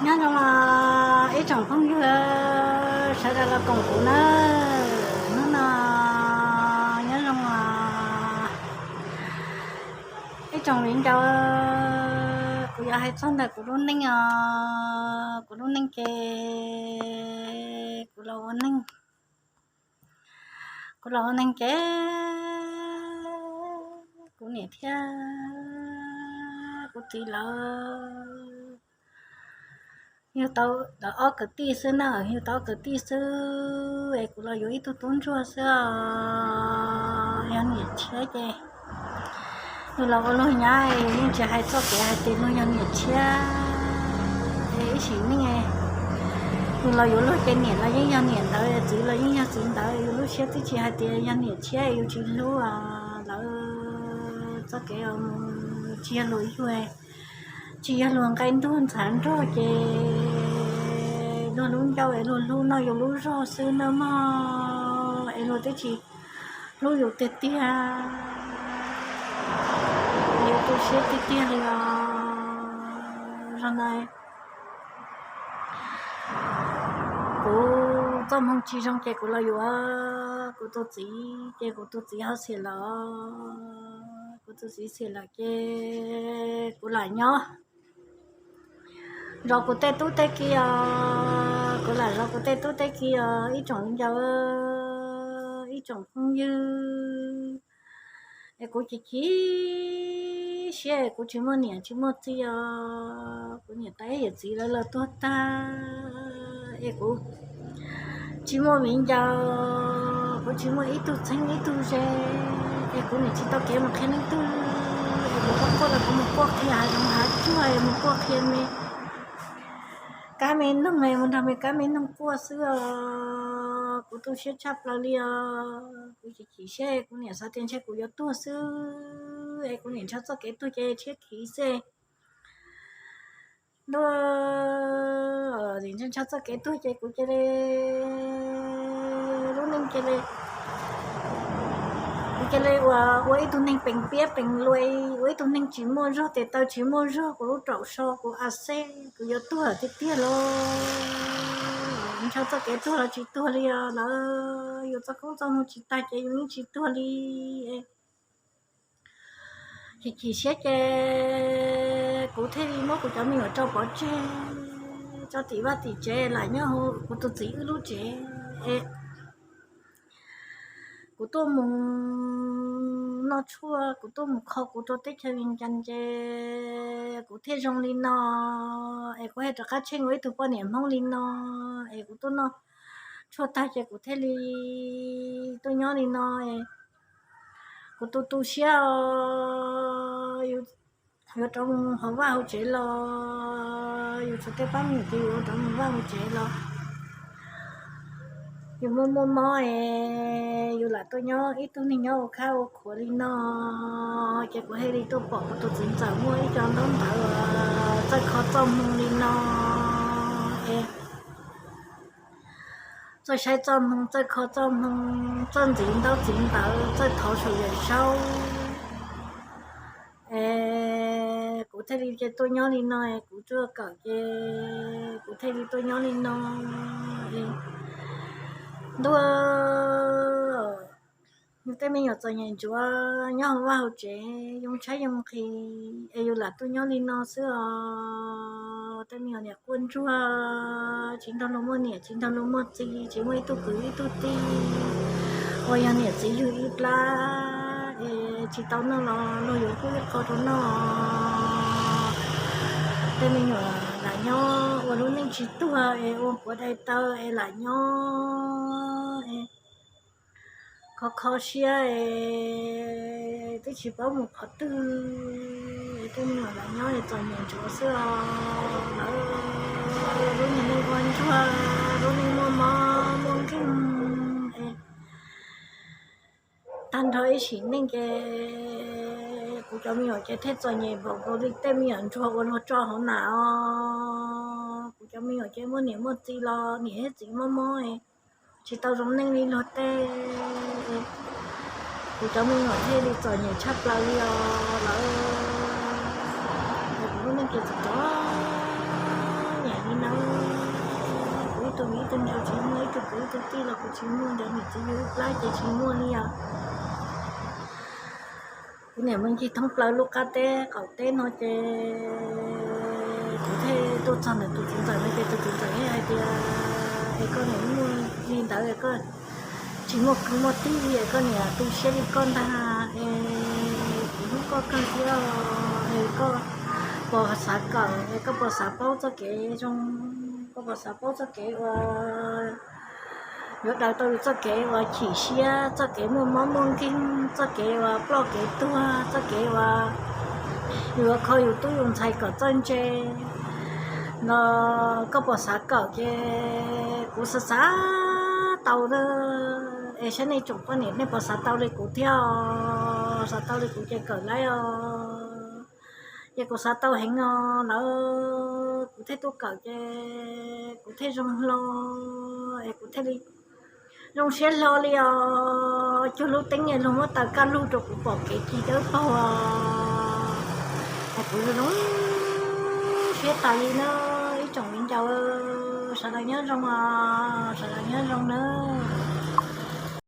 Nyob zoo os ib tsoom phooj ywg sawv daws los koom kuv na, hnub no nyob zoo os ib tsoom viv ncaus. Kuv yuav hais txog ntawm kuv lub neej os, kuv lub neej ces kuv los ua neej, kuv los ua neej ces kuv niam thiab kuv txiv lawv yug tau ob kwv tij xwb na, yug tau ob kwv tij xwb es kuv los yuav ib tug tub ntsuag xwb os. Yog niam tshiab ces yus los ua luag nyab, yus yeej tsis hais txoj kev hais tias luag yog niam tshiab. Es ib sim neej yus los yuav luag ces niam los yeej yog niam ntawd, txiv los yeej yog txiv ntawd, yus lub siab twb tsis hais tias yog niam tshiab yus tsis hlub lawv. Txoj kev tsis yog luag yug, tsis yog luag nqaij ntuag ntxhav nrog ces luag lub ncauj es luag hlub noj yus lub zog xwb na mog, es luag twb tsis hlub yus tiag tiag, yus tu siab tiag tiag li os. Zog no kuv txoj hmoo tsis zoo ces kuv los yuav kuv tus txiv ces kuv tus txiv ho xiam lawm, kuv tus txiv xiam lawm ces kuv lam nyob zov kuv tej tub tej ki os, kuv lam zov kuv tej tub tej ki os ib tsoom viv ncaus, ib tsoom phooj ywg. Es kuv chim chim siab es kuv tsis muaj niam tsis muaj txiv os, kuv niam tais yawm txiv lawv los tuag tag es kuv tsis muaj viv ncaus, kuv tsis muaj ib tug txheeb ib tug ze, es kuv niam tsis tau kev mus qhia leej twg, es kuv quaj quaj los kuv mus quaj qhia hav zoov hav tsuag, mus quaj qhia me kab me noog, mus nrog me kab me noog quaj xwb os. Kuv tu siab tshaj plaws li os, kuv chim chim siab, kuv niam xav tias ntshe kuv yuav tuag xwb es kuv niam ntshaw txoj kev tuag ces rhiab khiv xwb. Ntuj, ntshaw txoj kev tuag ces kuv cia li, lub neej cia li, kuv cia li ua, ua ib tug neeg peem piab peem luas, ua ib tug neeg tsis muaj zog, tes taw tsis muaj zog, kuv lub raum so kuv a xeb, kuv yuav tuag tiag tiag los ntshaw txoj kev tuag los tsis tuag li os lawm, yus txoj koob txoj hmoo tsis tag ces yus yeej tsis tuag li. Chim chim siab ces kuv thiaj li muab kuv cov me nyuam tso pov tseg, tso tim vaj tim tsev lam nyob hauv kuv tus txiv wb lub tsev. Kuv tuaj mus noj tshuaj, kuv tuaj mus kho kuv rau teb chaws Vias Cas ces kuv thiaj zoo li no, es kuv thiaj rov qab tsheej ua ib tug poj niam Hmoob li no, es kuv tuaj noj tshuaj tag ces kuv thiaj li tuaj nyob li no. Kuv tu tu siab os, yuav rov mus hauv vaj hauv tsev los, yus tshuav tej pab me nyuam ces yus yuav rov mus vaj mus tsev los yus muaj muaj mob es yus lam tuaj nyob ib tug neeg nyob ua khab ua khuav li no, ces kuv thiaj li tuaj pom kuv tus txiv ntxawm muaj ib co ntaub ntawv txawj kho txoj hmoo li no es txawj saib txoj hmoo, txawj kho txoj hmoo, txawj ntxiv ntaub txiv ntawv, txawj thov saum Yawm Saub. Es kuv thiaj li ces tuaj nyob li no, kuv tsuaj kawm ces kuv thiaj li tuaj nyob li no. Ntuj, yus tej me nyuam txom nyem ntsuav nyob hauv vaj hauv tsev yoo tshaib yoo nqhis es yus lam tuaj nyob li no xwb os. Tej me nyuam niam quaj ntsuag, tsis nrog luag muaj niam, tsis nrog luag muaj txiv, tsis muaj ib tug kwv ib tug tij uas yog niam txiv yug ib plab es tsis tau noj los luag yuav pub ib qho rau noj. Tej me nyuam lam nyob ua lub neej tsis tuag es ua puav dai taw es lam nyob es khov kho siab es twb tsis paub mus qhov twg, es tej me nyuam lam nyob es txom nyem ntsuav xwb os. Lawv lub niag neej ua ntsuag, lub neej muaj mob muaj nkeeg es tag nrho ib sim neej ces kuv cov me nyuam ces thiaj txom nyem npaum nkaus li tej me nyuam ntsuag uas luag tso hauv nas os. Kuv cov me nyuam ces muaj niam muaj txiv los niam thiab txiv mob mob tsis tau zoo neej li luag tej. Kuv cov me nyuam thiaj li txom nyem tshaj plaws li os lawm. Kuv lub neej ces txom txom nyem li tug ib tug ntsuag tsis muaj, ib tug kwv ib tug tij los kuv tsis muaj, ntawm niam txiv yug plab ces tsis muaj li os. Kuv niam mus ncig thoob plaws lub qab teb qaum teb no ces kuv thiaj tuaj txog ntawm tus txiv ntxawm no ces tus txiv ntxawm hais tias, es koj niam muaj li ntawd, koj tsis muaj kwv muaj tij, koj niam tu siab li koj ntag, es kuv hlub koj kawg thiab, es koj puas xav kawm, es koj puas xav paub txoj kev zoo, koj puas xav paub txoj kev uas yuav daws tau yus txoj kev uas chim siab, txoj kev muaj mob muaj nkeeg, txoj kev uas ploj kev tuag, txoj kev uas yus yuav kho yus tub yus ntxhais kom txawj ntse no, koj puas xav kawm? Ces kuv xav xav tau na, es saib nej tsoom poj niam nej puas xav tau li kuv thiab, xav tau li kuv ces kawm laib os. Ces kuv xav tau heev os lawm, kuv thiaj tuaj kawm ces kuv thiaj zoo hlo, es kuv thiaj li zoo siab hlo li os. Cuag lub teeb es luag muab taws kaj lug rau kuv pom kev ci dawb paug os, es kuv zoo zoo siab tas li na. Ib tsoom viv ncaus, sawv daws nyob zoo os, sawv daws nyob zoo nawb.